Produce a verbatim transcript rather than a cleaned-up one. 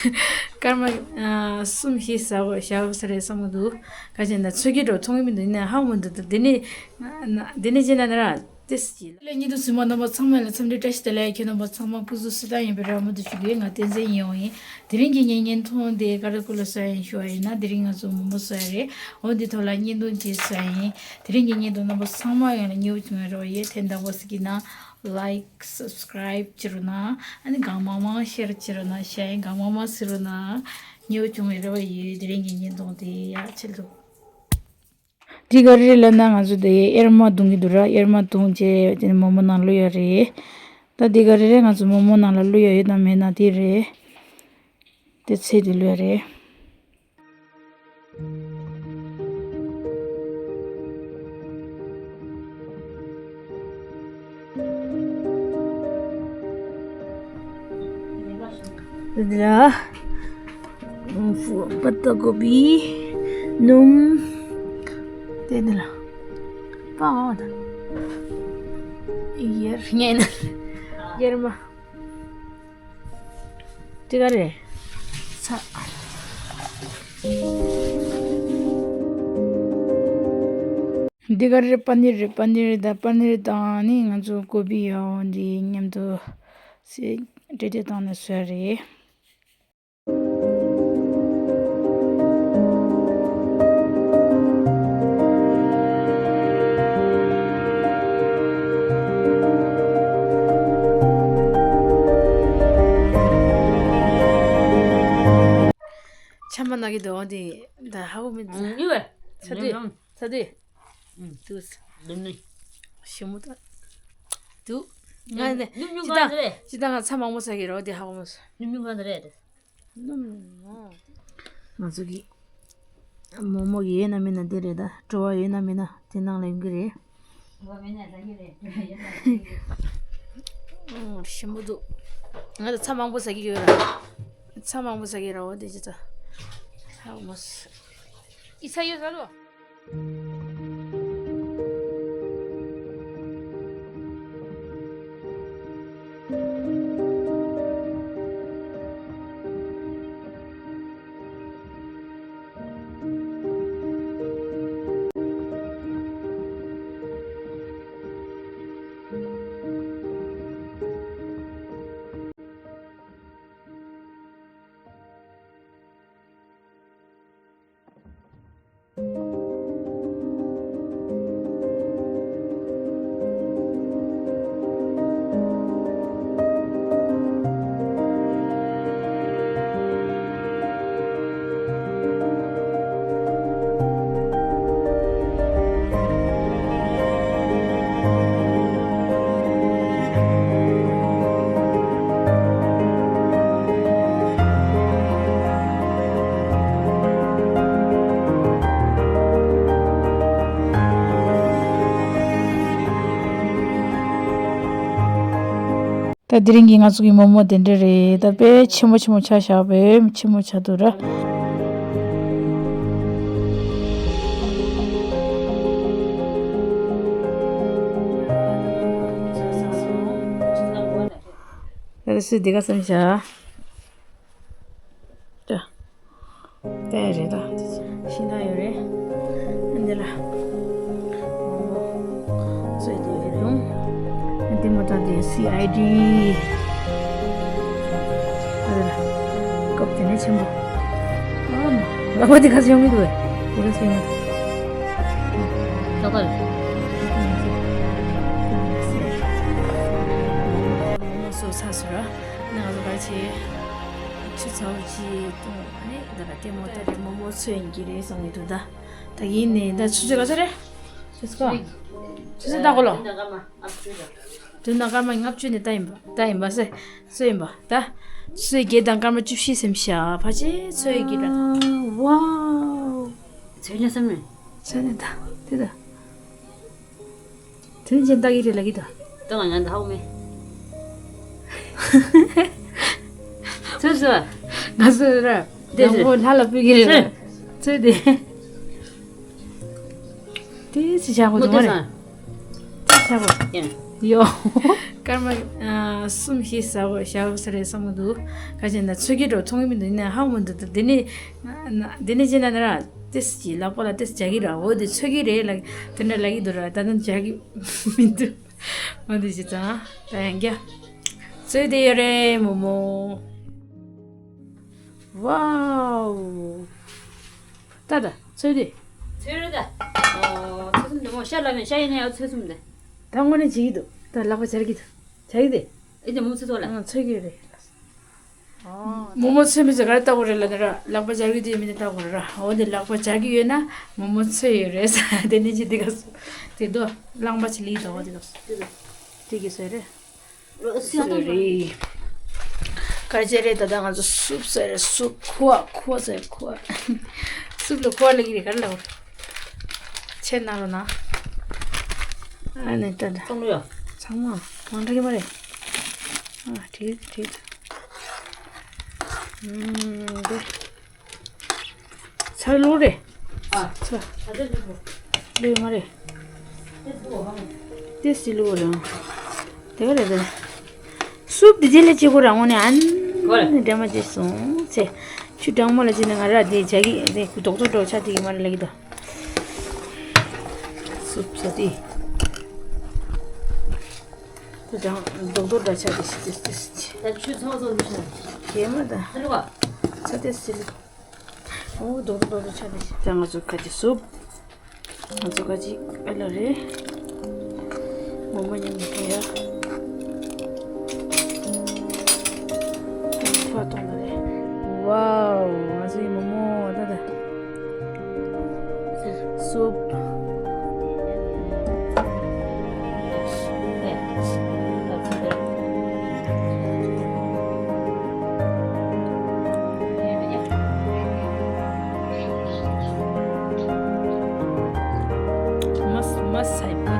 སྐར་མ་ཨ་གསུམ་བཞི་ཟ་བ་ཟ་བ་ས་རེད་བསམ་གི་འདུག་ག་ཅན་ད་ཚོད་ཀྱི་འགྲོ་མཐོང་གི་མི་འདུག་ཡིན་ན་ཧ་གོ་མི་འདུག་དེ་ནས་དེ་ནས་ཅི་ན་ན་ར་ཏེས་ཀྱི་ལས་ཉིན་དུ་སུ་མ་རྣམ་པ་ཚང་མ་ལ་འཚམས་འདྲི་བཀྲ་ཤིས་བདེ་ལེགས། ཁྱེད་རྣམ་པ་ཚང་མ་སྐུ་གཟུགས་སུ་ཏང་ཡིན་པའི་རེ་བ་མུ་མཐུད་ཞུ་གི་ཡོད། ང་བསྟན་འཛིན་ཡིན་འོང་ཡིན། དེ་རིང་གི་ངའི་བརྙན་ཐུང་དེ་ཀ་ར་ཀུ་ལ་བཟོ་ཡ་ཡིན་ཞུ་བ་ཡིན་ན། དེ་རིང་ང་ཚོ་མོག་མོག་བཟོ་ཡ་རེད། འོ་འདི་ཐོག་ལ་བརྙན་ཐུང་ཅིག་བཟོ་ཡ་ཡིན། དེ་རིང་གི་བརྙན་ཐུང་རྣམ་པ་ཚང་མ་ཡོང་ལ་ཉེ་བོ་བྱུང་བའི་རེ་བ་ཡོད། དེ་འདྲ་བོ་ཟེར་གྱི་ན། Like, subscribe བྱེད་རོགས་གནང་། ཨ་ནི་གང་མང་མང་share བྱེད་རོགས་གནང་། share གང་མང་མང་བྱེད་རོགས་གནང་། ཉེ་བོ་བྱུང་བའི་རེ་བ་ཡོད། དེ་རིང་གི་བརྙན་ཐུང་དེ་ཡག་ཆེད་དུ། འདི་ག་རེ་ལབ་ན་ང་ཚོ་དེ་གཡེར་མ་བརྡུང་གི་འདུག་ར། གཡེར་མ་བརྡུངས་རྗེས་དེ་ནས་མོག་མོག་ནང་བླུགས་ཡ་རེད། ད་འདི་ག་རེ་རེད། ང་ཚོ་མོག་མོག་ནང་ལ་བླུགས་ཡ་ཡོད་དམ་མེད་ན་དེ་རེད། དེ་ཚེ་དེ་བླུགས་ཡ་རེད། འདི་ལ་ཕུ་པ་ཏ་ཀོ་པི་སྣུམ། དེ་འདི་ལ་པའོ་ད་ཡར་ཉན་ན་ཡར་མ། དེ་ག་རེད། ཚ། འདི་ག་རེད། པ་ནིར་རེད། པ་ནིར་དང་པ་ནིར་དང་ནི་ང་ཚོ་ཀོ་པི་ཡོ་འདི་མཉམ་དུ་སེ་འབྲེལ་འདྲིས་བཏང་ནས་བཟོས་རེད། ཆམ་པ་ན་གི་དོ་དེ་ད་ཧ་གོ་མི་འདུག་ཨུམ། ཡོད། ཚ་དུས། ཚ་དུས། ཨུམ། དུས། ལུམ་ནི། ཞི་མོ་ད། དུ། ང་ནི་ལུམ་ཉུང་ཅི་ད་ག་རེད། ཅི་ད་ང་ཚ་མང་པོ་ཟ་གི་རོ་དེ་ཧ་གོ་མ་སོང་། ལུམ་ཉུང་ག་རེད། ལུམ། ང་ཚོ་གི་མོག་མོག་ཡོད་ན་མེད་ན་དེ་རེད། ད་སྤྲོ་བ་ཡོད་ན་མེད་ན་དེ་ནང་ལ་ཡོང་གི་རེད། ཨང་། ཞིམ་པོ་འདུག་ང་ཚོ་ཚྭ་མང་པོ་ཟ་གི་ཡོད་ར། ཚྭ་མང་པོ་ཟ་གི་ར། འོ་དེ་ཅི་ད། ཧ་མོ་སི། ཨི་ཚྭ་ཡོད་ཟ་ལོ། ད་དེ་རིང་གི་ང་ཚོ་གི་མོག་མོག་དེ་འདྲ་རེད། ད་དཔེ་ཆེན་པོ་ཆེན་པོ་ཆགས་ཤག་དཔེ་ཆེན་པོ་ཆགས་འདུག་ར། ད་སུས་འདི་ག་བསམ་བྱ། ད། དེ་རེད་ད། ཤིང་རྟ་ཡོད་རེད། འདི་ལ། ཚོས་དེ་རེད་ལུང་། འདི་མོ་ད་དེ་སི་ཨའི་ཌི། ཨ་རེད་ལ། ཀོབ་དེ་ནས་ཆེན་པོ། ཨ་མ། ལག་པ་དེ་ག་ཚོད་ཡོང་གི་འདུག་བས། དེ་ག་ཚོད་ཡོང་གི་འདུག་ད་ད་རེད། སོ་ས་སོ་ར། ང་ཚོ་ག་རེ་བྱེད། ཆུ་ཚ་བོ་ཅིག་བཏུང་། ཨ་ནི་ད་ལྟ་ལྟད་མོ་ལྟ་རེད། མོག་མོག་ཚོས་ཡིན་གྱི་རེད་བསམ་གྱི་འདུག་ད། ད་ཡིན་ནས་ད་ཆུ་ཚོད་ག་ཚོད་རེད། ཆུ་ཚོད་གོ། ཆུ་ཚོད་ད་གོ་ལོ། བདུན་དང་སྐར་མ་ལྔ་བཅུ་ནས་ད་ཡིན་པ། ད་ཡིན་པ་སེ། སུ་ཡིན་པ་ད། ཆུ་ཚོད་བརྒྱད་དང་སྐར་མ་བཅུ་བཞི་ཟིན་ཤག་ཕ་ཆེ་ཚོད་ཀྱི་ད། ཝའོ། ཚོད་ཉ་སམ་མེ། ཚོད་ནས་ད་དེ་ད། དེ་ནས་ཅན་ལྟ་གི་རེད་ལབ་ཀྱི་འདུག་ད་ང་ཡང་ད་ཧ་གོ་མེད། ཚོད་ཚོད། ང་ཚོ་ར། དེ་ཡང་པོ་ལྷ་ལ་ཕུལ་གྱི་རེད། ཚོད་དེ། དེ་ཅི་བྱ་དགོས་འདུག་མ་རེད། དེ་བྱ་དགོས། ཡང་། ཡོ། སྐར་མ་ཨ་གསུམ་བཞི་ཟ་བ་ཟ་བ་ས་རེད་བསམ་གི་འདུག་ག་ཅེ་ན་ཚོད་ཀྱི་འགྲོ་མཐོང་གི་མི་འདུག་ཡིན་ན་ཧ་མི་འདུག་དེ་ནས་དེ་ནས་ཅི་ན་ན་ར་ཏེས་ཀྱི་ལག་པ་ལ་ཏེས་བྱ་གི་ར་འོ་དེ་ཚོད་ཀྱི་རེད་ལ་དེ་འདྲ་ལ་གི་འདུག་ར་ད་ནི་བྱ་གི་མི་འདུག་འོ་དེ་ཅི་ཙང་ད་ཡང་རྒྱ་ཚོད་དེ་ཡོད་རེད་མོ་མོ། ཝའོ། ད་ད་ཚོད་དེ། ཚོད་རེད་ད། ཨོ་ཚོད་གསུམ་འདི་མོ་ཤ་ལ་མེད་ཤ་ཡིན་ན་ཡང་ཚོད་གསུམ་འདི། ད་དངོས་གནས་བྱེད་ཀྱི་འདུག་ད་ལག་པ་སྦྱར་གྱི་འདུག་སྦྱར་གྱི་དེ། ཨེ་དེ་མོ་ཚོད་ཐོག་ལ། ཨང་ཚོད་ཀྱི་རེད། མོ་མོ་ཚོད་མི་ཚོད་ག་རེ་ལྟ་དགོས་རེད་ལ་ནི་ར་ལག་པ་སྦྱར་གྱི་དེ་མི་ནི་ལྟ་དགོས་རེད་ར་འོ་དེ་ལག་པ་སྦྱར་གྱི་ཡོད་ན་མོ་མོ་ཚོད་ཡོད་རེད་ས་དེ་ནི་ཅི་དེ་ག་སུ་དེ་དོ་རླངས་པ་ཅི་ལི་དོ་འོ་དེ་ག་སུ་དེ་གི་སོ་རེད། སུ་རེད། ག་ཅེ་རེད་ད་ལྟ་ང་ཚོ་སུབ་ཟེར་རེད་སུབ་ཁུ་བ་ཁུ་བ་ཟེར་ཁུ་བ། སུབ་ལ་ཁུ་བ་ལ་གི་རེད་ག་རེ་ལ་གོ། ཆེ་ན་རོ་ན། ཨ་ནི་ད་ད། ཀྲུང་ལུ་ཡ། ཚང་མ་མང་དྲགས་ཀྱི་མ་རེད། ཨ་བྲིས་བྲིས། ཨུམ་དེ། ཚ་ལུག་རེད། ཨ། ཚ། ད་ལྟ་ལུག་རེད། ལུག་མ་རེད། ཏེ་སི་ལུག་རེད། དེ་ག་རེད་དེ། སུབ་དེ་རྗེས་ལ་བྱེད་དགོས་ར་ངོ་ནས་ཨ་ནི་གོ་ར། འདྲ་མ་བྱེད་སོང་ཚེ། ཆུ་གྲང་མོ་ལ་བྱེད་ན་ང་ར་དེ་བྱ་གི་དེ་རྡོག་རྡོག་འདྲ་བོ་ཆགས་དེ་གི་མ་རེད་ལ་གི་དོ། སུབ་ས་དེ། དེ་གྲང་རྡོག་རྡོག་འདྲ་ཆགས་དེ་ཤི་དེ་དེ་ཤི། ད་ཆུ་ཚོགས་ཚོགས་འདུག་ཤ། གད་མ་ད། ཨ་ལུ་བ། ཚ་དེ་སི་ལུག་ཨོ་རྡོག་རྡོག་རྡོག་རྡོག་ཆགས་དེ་ཤི། ད་ང་ཚོ་ཁ་ཅིག་སུབ། ང་ཚོ་ཁ་ཅིག་ཨ་ལ་རེད། མོག་མོག་མཉམ་དུ་ཡ། ཕ་གཏོང་ད་རེད། ཝའོ། ང་ཚོའི་མོག་མོག་ད་ད། སུབ། མ་མ་སའི་པ།